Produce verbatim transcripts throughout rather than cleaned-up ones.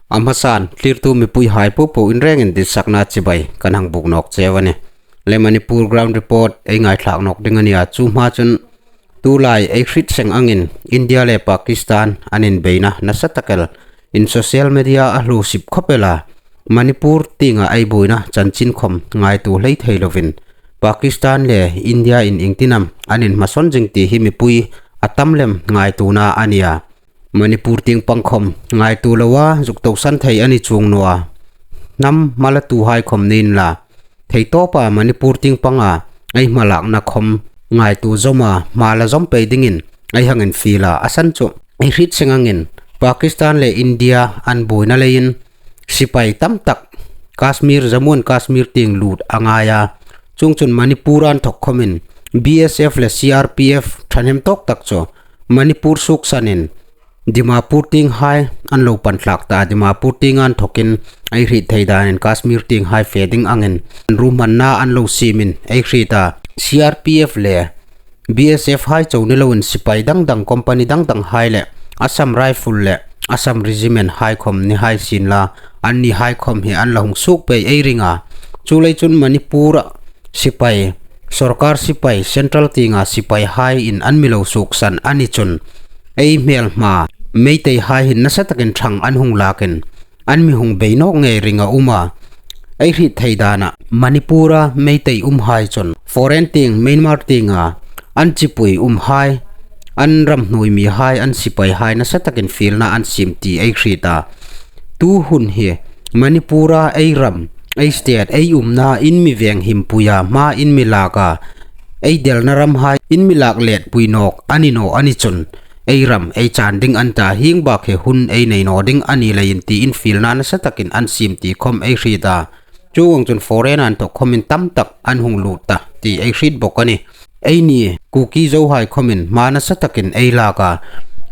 A hmasan thlirtu mipuihai popo in rengin ditsakna chibai kan hang buk nawk cheu a nih. Le Manipur Ground Report ei ngaithlak nawk ding a nih a, chu hma chun tulai ei hriet seng angin India le Pakistan an inbeina nasa tak el in social media a hlu sip khawp el a, Manipur tienga ei buoina chanchin khawm ngaituo hlei thei lovin Pakistan le India in iengtin am an inhmasawn zing ti hi mipui a tam lem ngaituona a nih a. Manipur tieng pang khawm ngaituo loa zuk tosan thei a ni chuong naw a. Hnam hmalatuhai khawm ni inla, theitawpa Manipur tieng panga ei hmalakna khawm ngaituo zawma hma la zawm pei dingin ei hang infiel a. A san chu ei hriet seng angin Pakistan le India an buoina leiin sipai tam tak Kashmir, Jammu and Kashmir tieng lut a ngai a. Chuongchun Manipur a inthok khawmin B S F le C R P F thahnem tawk tak chu Manipur suoksanin Dimapur tienghai an lo pan thlak ta, Dimapur tienga inthokin ei hriet thei danin Kashmir tienghai fe ding angin an ruhmanna an lo siemin ei hriet a. C R P F le B S F hai chau ni loin sipai dang dang, company dang dang hai le Assam Rifle le Assam Regiment hai khawm ni hai sienla, annihai khawm hi an la hung suok pei ei ring a. Chuleiin chun Manipur sipai, sorkar sipai, central tienga sipaihaiin an mi lo suoksan a ni chun ei hmelma Meiteihai hin nasa takin thang an hung lakin an mi hung bei nawk ngei ring a um a. Ei hriet thei dana Manipura Meitei umhai chun foreign tieng, Myanmar tienga an chipui umhai, an ram hnuoi mihai, an sipaihai nasa takin fielna an siem ti ei hriet a. Tu hun hi Manipura ei ram, ei state, ei umna in mi venghimpuia hma in mi lak a, ei delna ramhai in mi lak letpui nawk a ni naw a ni chun ei ram ei chan ding a ni ta, hieng bak hi hun ei nei naw ding a ni leiin tiin fielna nasa takin an siem ti khawm ei hriet a. Chuong ang chun foreign-a inthok khawmin tam tak an hung lut ta ti ei hriet bawk a nih. Eini Kuki Zohai khawmin hma nasa takin ei lak a,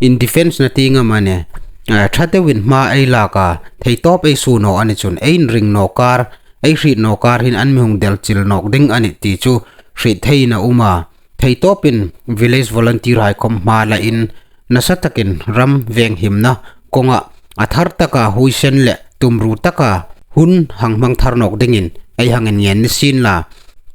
in defence-na tieng amanih, eh, ṭha deuin hma ei lak a, theitawp ei suo naw a ni chun ei inring naw kar, ei hriet naw kar hin an mi hung delchil nawk ding a nih ti chu hriet theiin a um a. Theitawpin village volunteer-hai khawm hma lain nasa takin ram venghimna kawnga a thar taka huoisen le tumru taka hun hang hmang thar nawk dingin ei hang inngen ni sienla.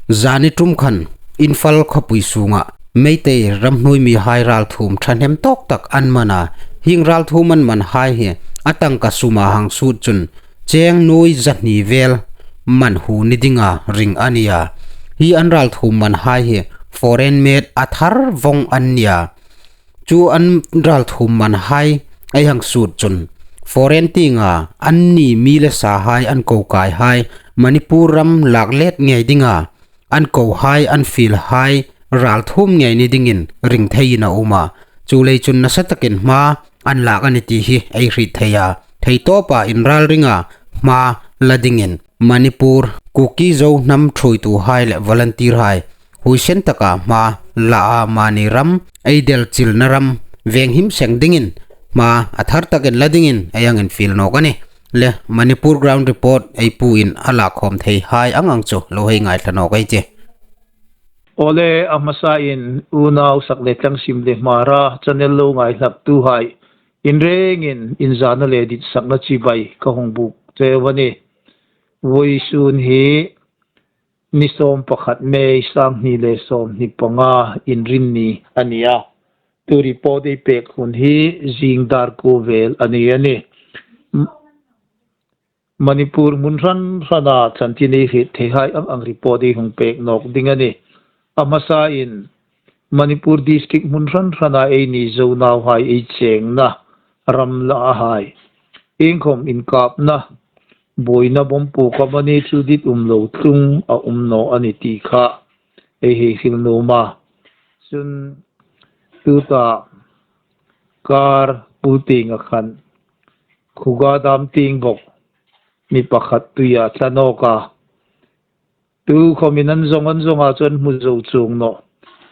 Zani ṭum khan Imphal khawpui sunga Meitei ram hnuoi mihai ralthuom ṭhahnem tawk tak an man a. Hieng ralthuom an manhai hi a tangka suma hang sut chun cheng nuoi zahni vel man hu ni dinga ring a nih a. Hi an ralthuom manhai hi foreign made a thar vawng an nih a. Chu an ralthuom manhai ei hang sut chun foreign tienga anni mi le sahai an ko kaihai Manipur ram lak let ngei dinga an kohai, an fielhai ralthuom ngei ni dingin ring theiin a um a. Chuleiin chun nasa takin hma an lak a nih ti hi ei hriet thei a. Theitawpa inralringa hma la dingin Manipur Kuki Zo hnam ṭhuoituhai le volunteer-hai huoisen taka hma la a, mani ram ei delchilna ram venghim seng dingin hma a thar takin la dingin ei hang infiel nawk a nih. Le Manipur Ground Report ei puin a lak khawm theihai ang ang chu lo hei ngaithla nawk ei tih. Awle, a hmasain unau Sak le Tlangsim le Hmara channel lo ngaithlatuhai in rengin inzana le ditsakna chibai ka hung buk cheu a nih. Vawisun hi ni sawm pakhat May, sanghni le sawmhni panga, Inrinni a nih a. Tu report ei pek hun hi zing dar kuo vel a ni a nih. M-, Manipur hmun hran hrana chanchin ei hriet theihai ang ang report ei hung pek nawk ding a nih. A hmasain Manipur district hmun hran hrana eini Zo nauhai ei chengna ram lahai iengkhawm inkapna, buoina, bomb puok amani chu dit um lo tlung a um naw a nih ti kha ei hei hril nuom a. Chun tuta Karpui tienga khan Khuga dam tieng bawk mi pakhat tuia tla nawk a. Tukhawmin an zawng an zawnga chu an hmu zo chuong nawh.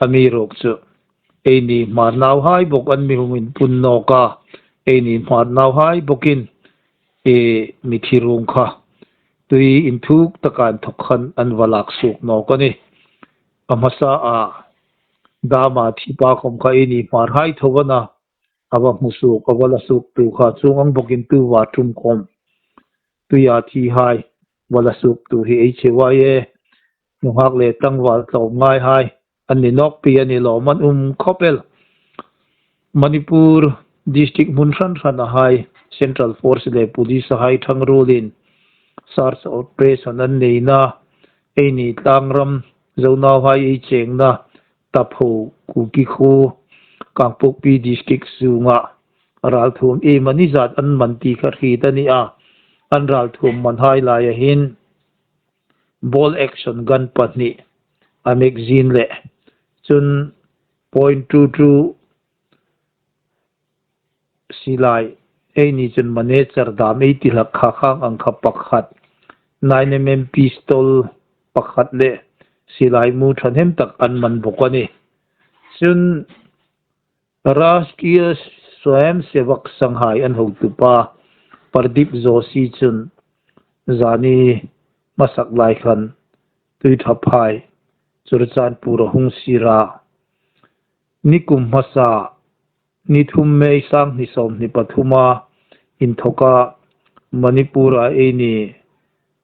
Amiruokchu eini Hmar nauhai bawk an mi hung inpun nawk a. Eini Hmar nauhai bawkin e, mithi ruong kha tui inthuk taka inthok khan an va lak suok nawk a nih. A hmasa a dama thipa khawm kha eini Hmarhai tho a na, a va hmu suok, a va la suoktu kha chuong ang bawkin tuta ṭum khawm tuia thihai, va la suoktu hi H Y A, nunghak le tlangval tlawmngaihai an ni nawk pi a ni lawm an um khawp el. Manipur district hmun hran hranahai Central Force le Police-a hai ṭhangruolin search operation an neina, eini tlangram Zo nauhai ei chengna Tapho Kuki khuo Kangpokpi district sunga ralthuom iemani zat an man ti kha hriet a ni a. An ralthuom manhai laia hin bolt action gun pahni, a magazine le chun point two two silai, eini chun mane char dam ei ti hlak kha khang ang kha pakhat, nine M M pistol pakhat le silai mu ṭhahnem tak an man bawk a nih. Chun Rashtriya Swayamsevak Sanghai an hotupa Pardip Joshi chun zani hmasak lai khan Tuithaphai Churachandpur-a hung sir a, nikum hmasa ni thum May sanghni sawmhni pathuma inthoka Manipur-a eini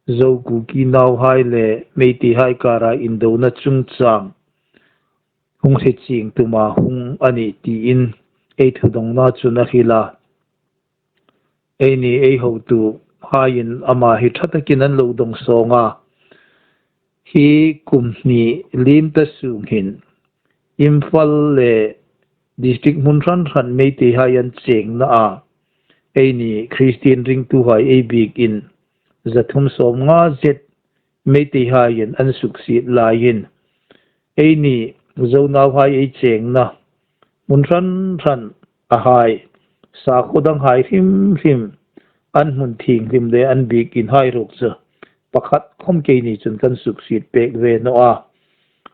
Zo Kuki nauhai le Meiteihai kara indona chungchang hung hre chieng tuma hung a nih tiin ei thudongna chun a hril a. Eini ei hotuhaiin ama hi ṭha takin an lo dong sawng a. Hi kum hni liem ta sung hin Imphal le district hmun hran hran Meiteihai an chengna a, eini Christian ringtuhai ei biekin zathum sawmnga zet Meiteihaiin an suksiet laiin, eini Zo nauhai ei chengna hmun hran hranahai, sakhuo danghai hrim hrim an hmun thienghlim le an biekinhai ruok chu pakhat khawm keini chun kan suksiet pek ve naw a.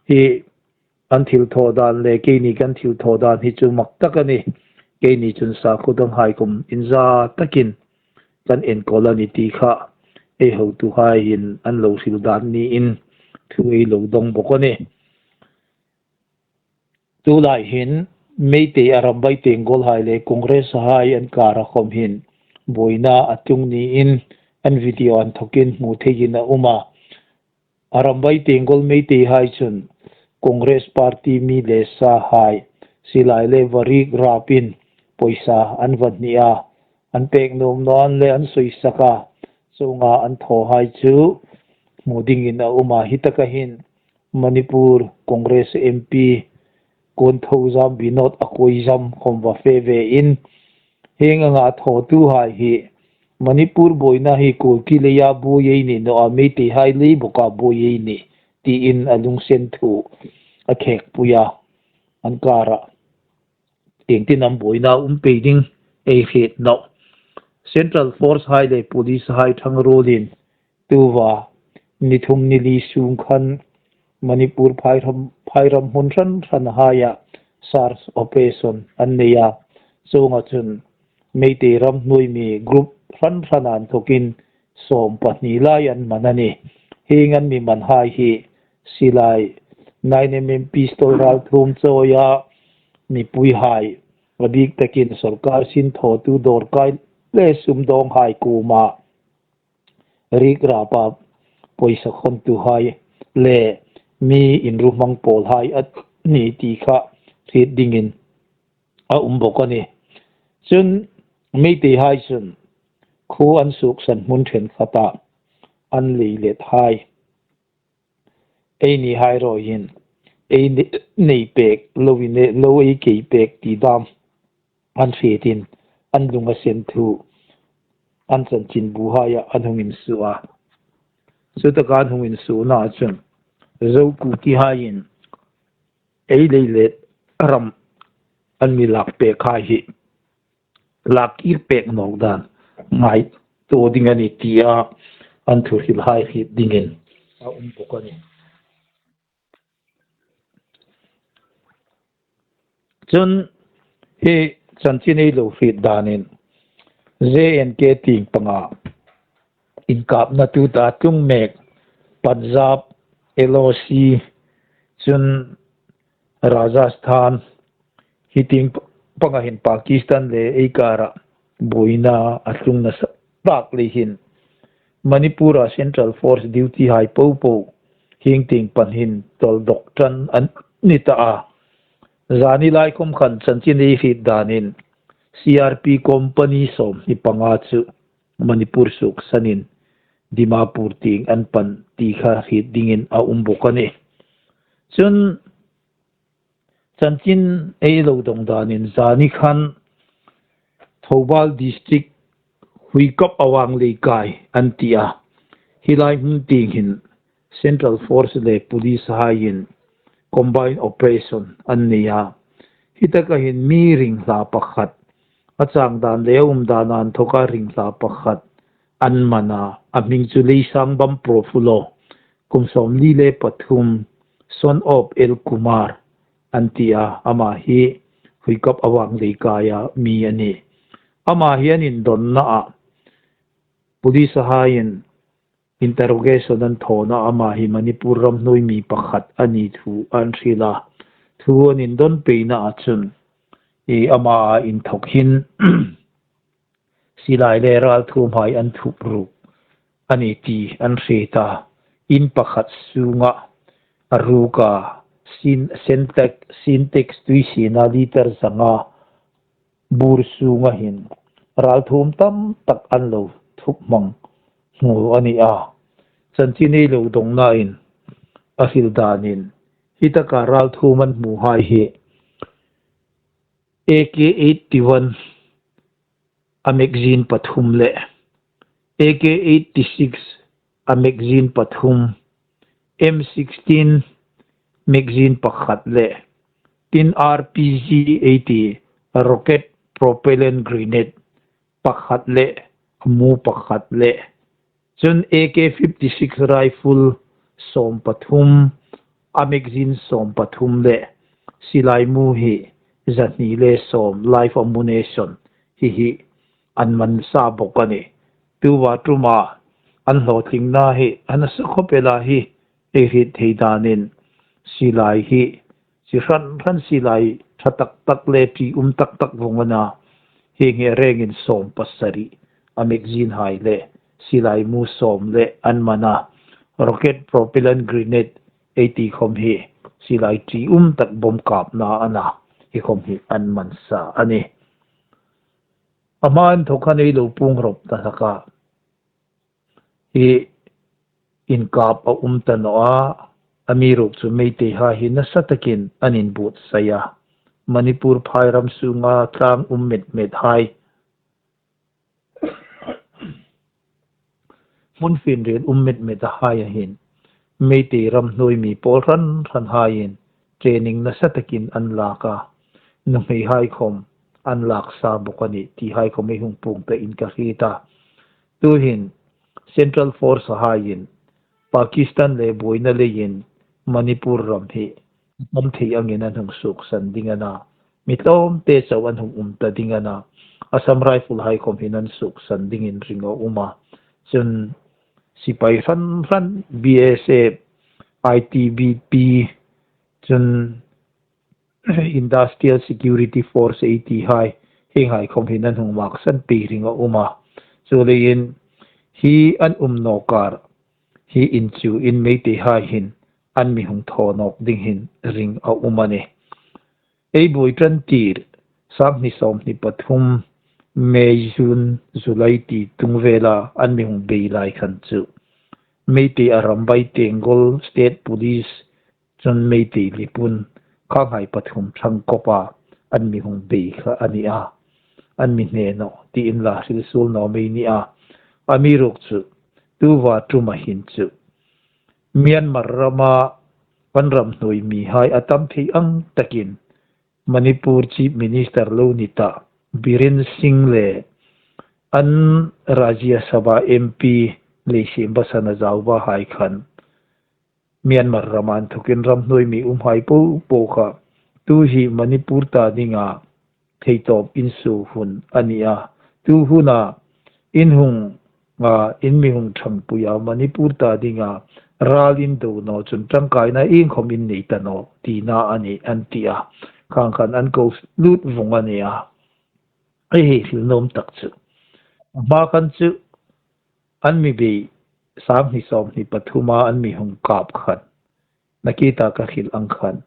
Hi an thil thaw dan le keini kan thil thaw dan hi chu mak tak a nih. Keini chun sakhuo danghai khawm inza takin kan enkawl a nih ti kha ei hotuhaiin an lo hril dan niin thu ei lo dong bawk a nih. Tulai hin Meitei Arambai Tenggolhai le Congress-hai an kara khawm hin buoina a tlung niin an video an thawkin hmu theiin a um a. Arambai Tenggol Meiteihai chun Congress Party mi le sahai silai le va riekrapin pawisa an va hni a, an pek nuom naw an le an sawisak a, chuonga an thawhai chu hmu dingin a um a. Hi taka hin Manipur Congress M P Kuonthozam Binod Akoijam khawm va fe vein, hieng anga thawtuhai hi Manipur buoina hi Kuki leia buoi ei ni naw a, Meiteihai lei bawka buoi ei ni tiin a lunginsen thu a khekpui a, an kara iengtin am buoina um pei ding ei hriet nawh. Central Force-hai le Police-hai ṭhangruolin tuta ni thum ni li sung khan Manipur phairam, phairam hmun hran hranahaia search operation an nei a. Chuonga chun Meitei ram hnuoi mi group hran hrana inthawkin sawm pahni lai an man a nih. Hieng an mi manhai hi silai, nine M M pistol ralthuom chawia mipuihai, a bik takin sawrkar sinthawtu dawrkai le sumdawnghai kuoma riekrapa pawisa khawntuhai le mi inru hmang pawlhai a ni ti kha hriet dingin a um bawk a nih. Chun Meiteihai chun khuo an suoksan hmun ṭhenkhata an leilethai, einihai ruok hin ei ne-, nei pek, lo ei ne-, lo ei kei pek ti dam an hrietin an lunginsen thu an chanchinbuhaia an hung insuo a. Chutaka an hung insuona chun Zo Kukihaiin ei leilet ram an mi lak pekhai hi lak kir pek nawk dan ngaituo ding a nih tia an thuhrilhai hriet dingin a um bawk a nih. Chun hi chanchin ei lo hriet danin J and K tieng panga inkapna tuta tlung mek Punjab, L O C, chun Rajasthan, hi tieng panga hin Pakistan le ei kara buoina a tlung nasa tak lei hin Manipur-a Central Force duty hai popo hieng tieng panin tawldawk ṭan an ni ta a. Zani lai khom khan chanchin ei hriet danin C R P company sawmhni panga chu Manipur suoksanin Dimapur tieng an pan ti kha hriet dingin a um bawk a nih. Chun chanchin ei lo dawng danin zani khan Thoubal District Huikap Awang Leikai an ti a. Hi lai hmun tieng hin Central Force le Police haiin combined operation an nei a. Hi taka hin mi ringhla pakhat, a chang dan le a um dan inthoka ringhla pakhat an man a, a hming chu Leisangbam Profulo, kum sawmli le pathum, son of L Kumar an ti a, ama hi Huikap Awang Leikaia mi a nih. Ama hi an indonna a, police haiin interrogation an thawn a, ama hi Manipur ram hnuoi mi pakhat a ni thu an hril a. Thu an indon peina a chun, i ama inthok hin silai le ralthuom hai an thup ruk a ni ti an hriet a. In pakhat sunga a ruk a, Sin-, Sintex, Sintex tui siena litre zanga bur sunga hin ralthuom tam tak an lo thup hmang hmu a ni a. Chanchin ei lo dawngnain a hril danin hi taka ralthuom an hmu hai hi A K eighty-one a magazine pathum le A K eighty-six a magazine pathum, M sixteen magazine pakhat le tin R P G eighty rocket propellant grenade pakhat le mu pakhat le chun A K fifty-six rifle sawm pathum, a magazine sawm pathum le silai mu hi zahni le sawm live ammunition hi hi an man sa bawk a nih. Tuta ṭuma an hlawtlingna hi a nasa khawp el a, hi ei hriet thei danin silai hi chi hran hran silai ṭha tak tak le ṭium tak tak vawng a na. Hieng hi a rengin sawm pasari a magazine hai le silai mu sawm le an man a. Rocket propellant grenade ei ti khom hi silai ṭium tak bom kapna a na, hi khom hi an man sa a nih. Ama inthok khan ei lo puong rawp ta hlak a. Hi inkap a um ta naw a, amiruokchu Meitei hai hi nasa takin an inbuotsai a. Manipur phairam sunga tlang um met met hai, hmun finriet um met met a haia hin Meitei ram hnuoi mi pawl hran hran haiin training nasa takin an lak a. Nuhmei hai khom an lak sa bawk a nih ti hai khom ei hung puong ta in ka hriet a. Tuhin Central Force haiin Pakistan le buoina leiin Manipur ram hi a tam thei angin an hung suoksan ding a na. Mi tlawmte chau an hung um ta ding a na. Assam Rifle hai khom hin an suoksan dingin ring a um a. Chun sipai hran hran, B S F, I T B P, chun Industrial Security Force ei ti hai, hieng hai khom hin an hung maksan pei ring a um a. Chuleiin hi an um naw kar hi inchuin Meitei hai hin an mi hung thaw nawk ding hin ring a um a nih. Ei buoi ṭan tir, sanghni sawmhni pathum, May, June, July ti tung vela an mi hung bei lai khan chu Meitei Arambai Tenggol State Police, chun Meitei Lipun, khang hai pathum ṭhang kawpa an mi hung bei kha a ni a. An mi hne naw tiin la hril suol naw mei ni a. Amiruokchu tuta ṭuma hin chu Myanmar rama an ram hnuoi mi hai a tam thei ang takin Manipur Chief Minister lo ni ta Biren Singh le an Rajya Sabha M P Leishemba Sanajaoba hai khan Myanmar rama inthokin ram hnuoi mi um hai popo kha tu hi Manipur ta dinga theitawp insuo hun a ni a. Tu huna in hung, a, in mi hung ṭhangpui a, Manipur ta dinga ral in do naw chun ṭangkaina iengkhom in nei ta naw tina a nih an ti a. Khang khan an ko lut vawng a ni a. Ei hei hril nuom tak chu, a hma khan chu an mi bei sanghni sawmhni pathuma an mi hung kap khan, nakita ka hril ang khan,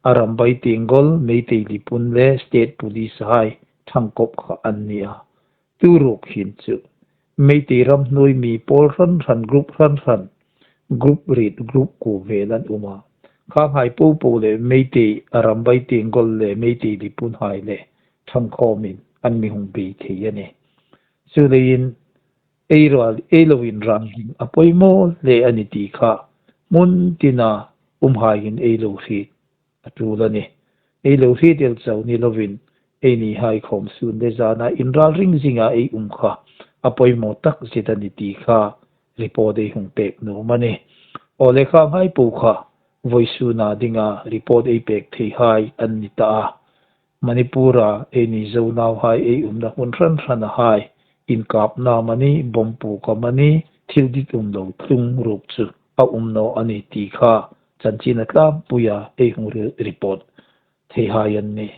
Arambai Tenggol, Meitei Lipun le State Police hai thangkop kha an ni a. Tu ruok hin chu Meitei ramhnuoi mi pawl hran hran, group hran hran, group riet, group kuo vel an um a. Khanghai popo le Meitei Arambai Tenggol le Meitei Lipun hai le thangkhawmin an mi hung bei thei a nih. Chuleiin ei ral, ei lo inralring a poimaw hle a ni ti kha hmun tina umhaiin ei lo hriet a tul a nih. Ei lo hriet el chau ni lovin, eini hai khawm sun le zana inralring zinga ei um kha a poimaw takzet a ni ti kha report ei hung pek nuom a nih. Aw le, khanghai po kha vawisuna dinga report ei pek thei hai an ni ta a. Manipura eini Zo nauhai ei umna hmun hran hrana hai inkapna amani, bomb puok amani, thil dit um lo tlung ruok chu a um naw a ni ti kha chanchin a tlampuia ei hung re-, report thei hai an nih.